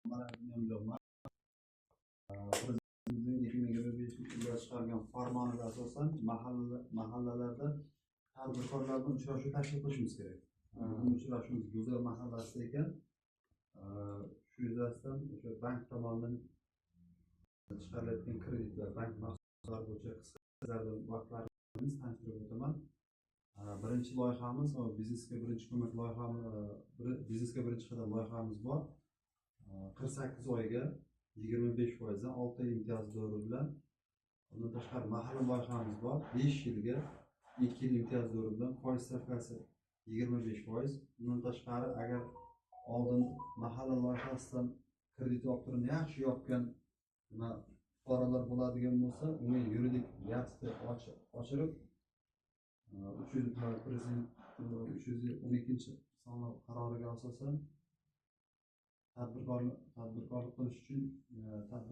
Mana, Prezidentimizning 2025-yilda chiqargan farmoniga asosan mahallalarda tadbirkorlar bilan uchrashuv tashkil qilishimiz kerak. Bugun uchrashuvimiz Go'zal mahallasida ekan. Shu yuzasidan o'sha bank tomonidan chiqarilayotgan kreditlar, bank mahsulotlari bo'yicha qisqa vaqtlarimiz tanishtirib o'taman. Birinchi loyihamiz biznesga birinchi ko'mak loyihamiz, biznesga birinchi qadam loyihamiz bor. 48 oyga 25%dan 6 imtiyoz davri bilan. Undan tashqari mahalla loyihamiz bor, 5 yilga 2 yil imtiyoz davri bilan, foiz stavkasi 25%. Undan tashqari, agar oldin mahalla loyihasidan kredit olib turib yaxshi yopgan nima fuqarolar bo'ladigan bo'lsa, unga yuridik yatsni ochirib, 300, prezident 312-sonli qaroriga asosan tadbirkorlik qilish uchun tadbir